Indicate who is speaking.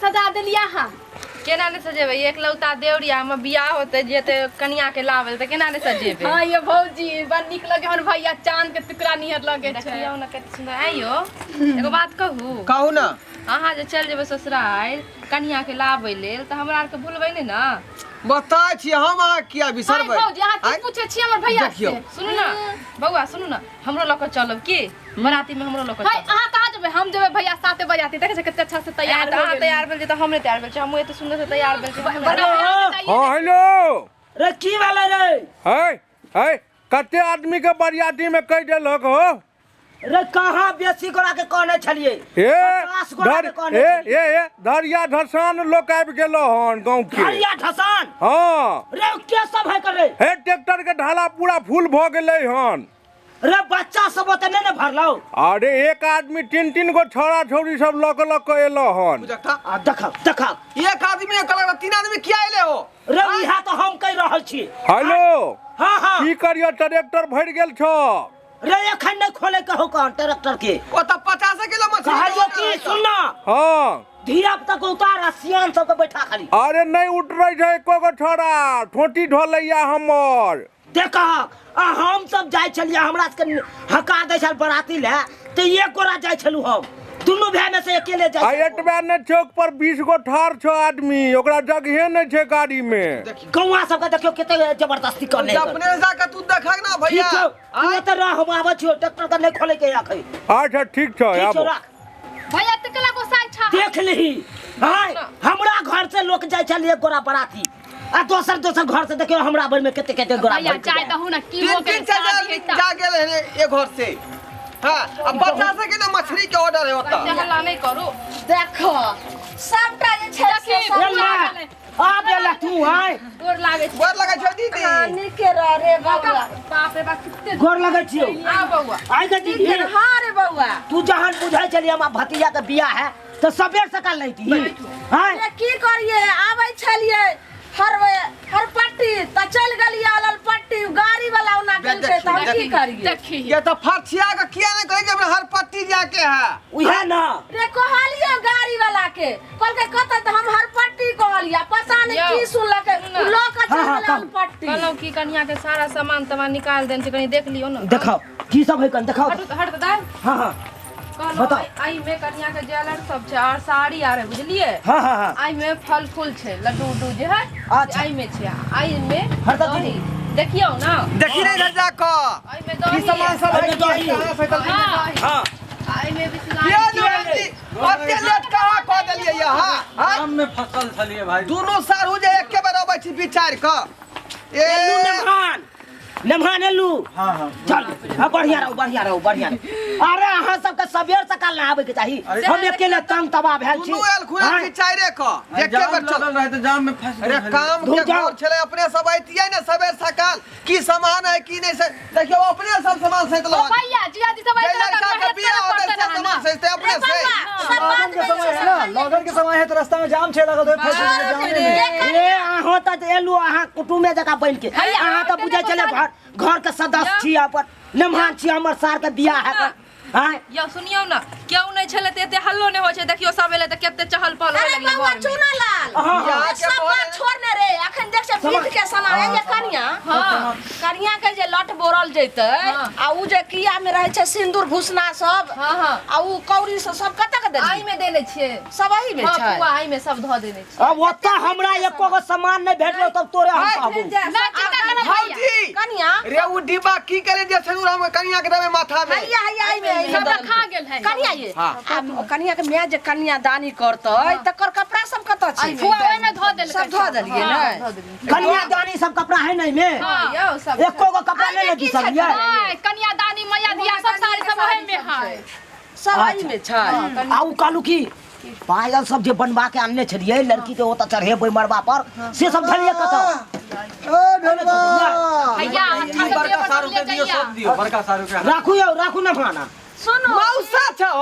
Speaker 1: सजा देलियै अहाँ।
Speaker 2: केना नहि सजेबै? एकलौता देवरिया हमर बियाह होतै, जेतै कनिया के लाबै लए, तऽ केना नहि सजेबै?
Speaker 1: हाँ ये भौजी बड़ नीक लगे हन भैया, चांद के टुकड़ा नियर लगे छै।
Speaker 2: देखियौ ने कते सुन्दर। आइयो एगो बात कहू?
Speaker 3: कहू ना।
Speaker 2: अहाँ जे चलि जेबै ससुरारि कनिया के लाबै लेल तऽ हमरा आरके भुलबै नहि ने?
Speaker 3: बताय छी हम अहाँ किया बिसरबै?
Speaker 1: हाय भौजी, अहाँ की
Speaker 3: आँय?
Speaker 1: पूछै छी हमर भैया से?
Speaker 3: देखियौ।
Speaker 2: सुनू ने बौआ, सुनू ने, हमरो लऽ कऽ चलब की बराती में? हमरो लऽ कऽ
Speaker 1: हाय
Speaker 2: चलब।
Speaker 1: अहाँ कहाँ जेबै? हम जेबै भैया साथे बराती। देखै छै कते अच्छा से तैयार
Speaker 2: तऽ
Speaker 1: हो
Speaker 2: अहाँ
Speaker 1: गेल।
Speaker 2: तैयार भेल छी तऽ हम नहि तैयार भेल छी? हमहूँ एते सुन्दर से तैयार भेल छी, हमहूँ नहि-
Speaker 1: बड़ा भैया के चाहिए।
Speaker 4: हाँ हेलो।
Speaker 5: रे की भेलै रे?
Speaker 4: है है कते आदमी के बरियाती में कहि देलक हो?
Speaker 5: रे कहाँ बेसी गोरा के कहने छलियै?
Speaker 4: ए
Speaker 5: 50 गोरा
Speaker 4: धर
Speaker 5: के कहने
Speaker 4: ए
Speaker 5: छलियै।
Speaker 4: ए ए धरिया धसान लोक आबि गेलो हन गाँव के।
Speaker 5: धरिया धसान?
Speaker 4: हाँ।
Speaker 5: रे के सब है करे?
Speaker 4: हे ट्रैक्टर के ढाला पूरा फुल भऽ गेलै हन।
Speaker 5: रे बच्चा सब ओते नहि ने भरलौ?
Speaker 4: अरे एक आदमी तीन तीन गो छौड़ा छौड़ी सब लऽ के लऽ के एलो हन।
Speaker 3: बुझकता
Speaker 5: आ देखा देखा।
Speaker 3: एक आदमी ने कहलक, तीन आदमी किया एले हो?
Speaker 5: रे इहा तो हम कहि रहल छी।
Speaker 4: हेलो।
Speaker 5: हाँ हाँ।
Speaker 4: की करियो, ट्रैक्टर भरि गेल छौ।
Speaker 5: रे एखन नहीं खोले के हो कहन ट्रैक्टर के।
Speaker 3: ओ तऽ 50 किलो मछली
Speaker 5: कहलियो की सुन ना।
Speaker 4: हाँ।
Speaker 5: धिया पुता के उतार आ सियान सबके बैठा खाली।
Speaker 4: अरे नहीं उतरै छै एको गो छौड़ा, ठोटी ढोलैया हमर।
Speaker 5: देखहक आ हम सब जाइ छलियै, हमरा सबके हका दै छल बराती लए तऽ एक गोरा जाइ छलहुँ, हम दुनू भाय में से अकेले जाइ
Speaker 4: आ
Speaker 5: छलहुँ।
Speaker 4: एतबे ने, चौक पर 20 गो ठाढ़ छौ आदमी, ओकरा जगहे नहि छै गाड़ी में।
Speaker 5: गौआ सबके देखियौ कते जबरदस्ती करने
Speaker 3: अपने से जाके तू देखक ना
Speaker 5: ठीक
Speaker 3: भैया।
Speaker 5: छौ, तू एतऽ रह, हम आबै छियौ। ट्रैक्टर के नहि खोले के अखन।
Speaker 4: अच्छा ठीक छौ।
Speaker 5: ठीक छौ।
Speaker 4: आबो।
Speaker 5: राख।
Speaker 1: भैया तऽ केला गोसाइ छा।
Speaker 5: देख लिही हाय, हमरा घर से लोक जाइ छल एक गोरा बराती आ दोसर दोसर घर से देखियौ हमरा भर में कते कते गोरा
Speaker 1: भैया
Speaker 5: भरि के
Speaker 1: जाय
Speaker 5: जाय।
Speaker 1: दहु ना की
Speaker 3: तीन
Speaker 1: हो गेल
Speaker 3: तीन चार
Speaker 1: शादी
Speaker 3: आदमी
Speaker 1: है तऽ।
Speaker 3: जा गेल है एक घर से। हाँ अब 50 किलो मछली के ऑर्डर है ओतऽ।
Speaker 2: एते हल्ला नहि करू।
Speaker 6: देखो सबटा जे छै से
Speaker 1: देखी,
Speaker 6: सब
Speaker 5: एला आब एला तू आय।
Speaker 2: गोर लागै छी।
Speaker 3: गोर लगै छौ दीदी।
Speaker 6: हाँ, नीके रह रे बौआ।
Speaker 2: बाप रे बाप कते।
Speaker 5: गोर लगै छियौ।
Speaker 2: आ बौआ।
Speaker 5: आइ के दीदी।
Speaker 6: नीके रह, हाँ रे बौआ।
Speaker 5: तू जहन बुझै छलियै हमरा भतीजा के बियाह है तऽ सबेर सकाल नहीं थी हाय।
Speaker 6: रे की करिए, आबै छलियै हर हर पट्टी तऽ चलि गेलियै अलल पट्टी, गाड़ी वाला ओना केलकै तऽ हम की करिए?
Speaker 1: देखी
Speaker 3: ये तो फरछिया के किया नहीं कहे कि हमरा हर पट्टी जाके है?
Speaker 5: उहे ना।
Speaker 6: रे कहलियै गाड़ी वाला के, कहलकै कतऽ, तऽ हम हर पट्टी कहलियै, पता नहीं
Speaker 2: यौ,
Speaker 6: की सुनलकै,
Speaker 2: सुनू ना।
Speaker 6: उ लऽ कऽ
Speaker 5: हाँ,
Speaker 6: चलि
Speaker 5: हाँ,
Speaker 6: गेलै
Speaker 5: कहू।
Speaker 6: हर पट्टी।
Speaker 2: कहलहुँ की कनिया के सारा सामान तमान निकाल देने छै, कनि देख लियौ ने।
Speaker 5: देखाओ की सब है कन, देखाओ।
Speaker 2: हट हट दाइ।
Speaker 5: हाँ हाँ।
Speaker 2: कहलहुँ
Speaker 5: बताउ।
Speaker 2: एहि में कनिया के ज्वेलर सब छै और साड़ी आर है, बुझलियै?
Speaker 5: हाँ हाँ हाँ।
Speaker 2: एहि में फल फूल छै, लड्डू उड्डू जे है।
Speaker 5: अच्छा।
Speaker 2: एहि में छै, एहि में
Speaker 5: हरदम
Speaker 2: दही।
Speaker 5: दीदी।
Speaker 2: देखियौ ना।
Speaker 3: देखी नहीं घर जाके
Speaker 2: एहि में
Speaker 3: की
Speaker 2: दही
Speaker 3: सामान सब है,
Speaker 5: एहिमे दही।
Speaker 3: कहाँ से
Speaker 2: एहिमे दही।
Speaker 5: हाँ।
Speaker 2: एहि में भी सिलाई।
Speaker 3: ये लोग ओते लेट कहाँ कऽ देलियै यहाँ? हाँ?
Speaker 7: जाम में फसल छलियै भाई।
Speaker 3: दुनू सारू जे एके बेर अबै छी विचारि कऽ। ए
Speaker 5: एलू नमहान नमहान एलू।
Speaker 7: हाँ हाँ।
Speaker 5: चल हाँ, बढ़िया रहो बढ़िया रहो बढ़िया रहो। अरे अहाँ सबके सबेर सकाल ना आबे के चाही, हम अकेले तंग तबाह भेल छी।
Speaker 3: दुनू आयल खुरा
Speaker 5: हाँ,
Speaker 3: विचारे कऽ एके
Speaker 7: जाम
Speaker 3: बेर चल।
Speaker 7: लगल रहे तऽ जाम में फंस
Speaker 3: अरे
Speaker 7: गेल छलियै।
Speaker 3: काम
Speaker 5: धुर
Speaker 3: के
Speaker 5: जाओ।
Speaker 3: घर छलै, अपने सब अइतियै ने सबेर सकाल, की सामान है की नहीं से देखियौ, अपने सब सामान सैतलहुँ
Speaker 1: ओ भैया जिया जी सब
Speaker 3: जे
Speaker 1: आइते
Speaker 3: लड़का के बियाह होतै से सामान सैतै अपने
Speaker 6: रे
Speaker 3: से।
Speaker 6: बौआ, सब बात
Speaker 7: लगन के समय है ना, लगन के समय है तो रास्ता में जाम छे लगल है, फंस गेलियै जाम में।
Speaker 5: ए अहाँ तऽ एलू अहाँ कुटुमे जकाँ बनि के, अहाँ तऽ बुझै छलै घर घर के सदस्य छी, अपन नमहान छी, हमर सार के बियाह है। हाँ
Speaker 2: यौ सुनियौ ने, केओ नहि छलै तऽ एते हल्लो नहि होइ छै, देखियौ सब एलै तऽ कते चहल पहल होय
Speaker 6: अरे
Speaker 2: लगलै
Speaker 6: बौआ
Speaker 2: घरमे।
Speaker 6: चूना लाल,
Speaker 5: हाँ, हाँ।
Speaker 3: बियाह के
Speaker 6: सब
Speaker 3: माहौल
Speaker 6: बात छोड़ ने रे, अखन देख छै विध के सामान है जे कनिया।
Speaker 2: हाँ।
Speaker 6: कनिया के जे लट बोरल जैतै
Speaker 2: हाँ।
Speaker 6: आ उ जे किया में रहै छै सिंदूर भूसना सब।
Speaker 2: हाँ, हाँ।
Speaker 6: आ उ कौड़ी सब सब कतऽ के देलियै?
Speaker 2: एहि में देने छियै
Speaker 6: सब एही में
Speaker 2: हाँ
Speaker 6: छै।
Speaker 2: पुआ एहि में सब धऽ देने छियै।
Speaker 5: अब ओतऽ हमरा एको गो सामान नहि भेटलो तब तोरे हम कहबो।
Speaker 1: ना चिंता करब भैया।
Speaker 3: भौजी
Speaker 6: कनिया
Speaker 3: रे उ डिब्बा की करे जे सिंदूर हम कनिया के देबै माथा में?
Speaker 6: हैया हैया एही में एही में
Speaker 1: सब
Speaker 6: दऽ
Speaker 1: रखा गेल है।
Speaker 6: कनिया ये
Speaker 3: हाँ।
Speaker 6: आ कनिया के माय जे कन्यादानी करतै तकर कपड़ा सब कतऽ छै?
Speaker 1: फुआ ओहिमे धऽ देलकै।
Speaker 6: सब धऽ देलियै
Speaker 2: हाँ,
Speaker 6: ने?
Speaker 2: धऽ देलियै।
Speaker 5: कन्यादानी सब कपड़ा है नहीं में?
Speaker 2: हाँ, यौ सब
Speaker 5: एको गो कपड़ा नहीं ने दिसलियै?
Speaker 1: नहि, कन्यादानी मैया दिया सब साड़ी सब ओहिमे है।
Speaker 6: सब एही में छै।
Speaker 5: आ उ कहलू की पायल सब जे बनवा के आनने छलियै लड़की के ओतऽ चढ़ेबै मड़बा पर, से सब धलियै कतऽ?
Speaker 7: ए ढेलवा।
Speaker 1: भैया अच्छा से
Speaker 7: बड़का
Speaker 1: देवर
Speaker 7: सारू के
Speaker 1: ले
Speaker 7: दियौ
Speaker 1: जइया।
Speaker 7: सब दियौ बड़का सारू के।
Speaker 5: राखू यौ, राखू नमहाना।
Speaker 6: सुनू
Speaker 3: मौसा छौ।